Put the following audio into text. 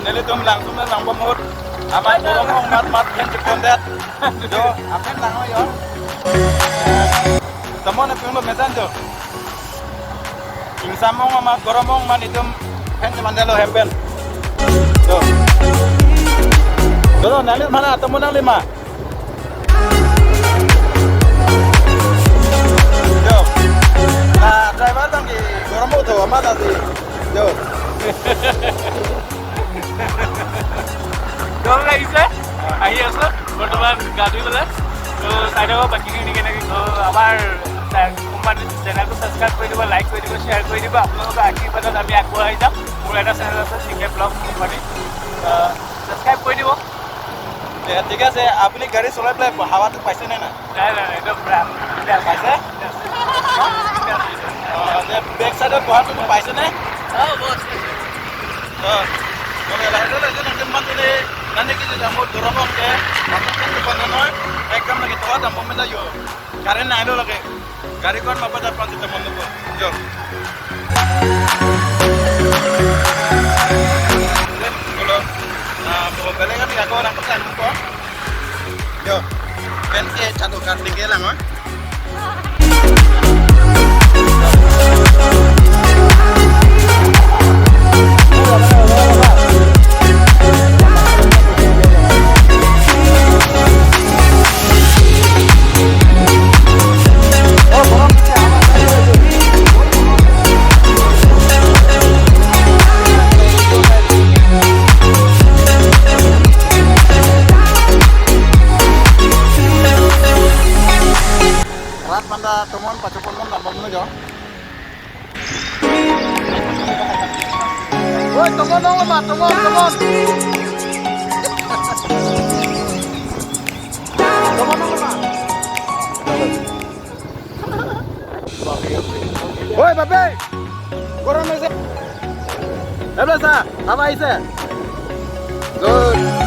Nili tum langsung lang pamur. Amat gorong mat mat pen kondet. Jo, apen lang yo. Tamo na pung mesan jo. Ingsamong amat goromong man itum pen mandalo hempen. Jo. Jo, nali mana tamo nang lima. Jo. Na driver tang ki goromo to amat ati. Jo. গৰম লাগিছে, আহি আছো বৰ্তমান গা ধুই পেলাই। তো চাই থাকক বাকীখিনি কেনেকৈ। আমাৰ কোম্পানীৰ চেনেলটো ছাবস্ক্ৰাইব কৰি দিব, লাইক কৰি দিব, শ্বেয়াৰ কৰি দিব। আপোনালোকৰ আশীৰ্বাদত আমি আগবঢ়াই যাম। মোৰ এটা চেনেল আছে চি কে ব্লগ কোম্পানী, ছাবস্ক্ৰাইব কৰি দিব। ঠিক আছে। আপুনি গাড়ী চলাই পেলাই হাৱাটো পাইছে নে নাই? নাই নাই নাই, একদম পাইছে। বেক চাইডত বহাটো পাইছেনে? অঁ। একদম লাগে কাৰেণ্ট নাহিলেও লাগে গাড়ীখন মাপা পাঁচ বন্ধ দিয়ক। বেলেগ আমি আকৌ দিয়ক পেনকে চাটো কাটিকে লাঙৰ। Tomon pacopon mon tambah mulu jo. Woi, tomon dong lemah, tomon, tomon. Tomon dong lemah. Woi, babe. গৰম হৈছে। এইফালে চা, হাৱা আহিছে। গুড।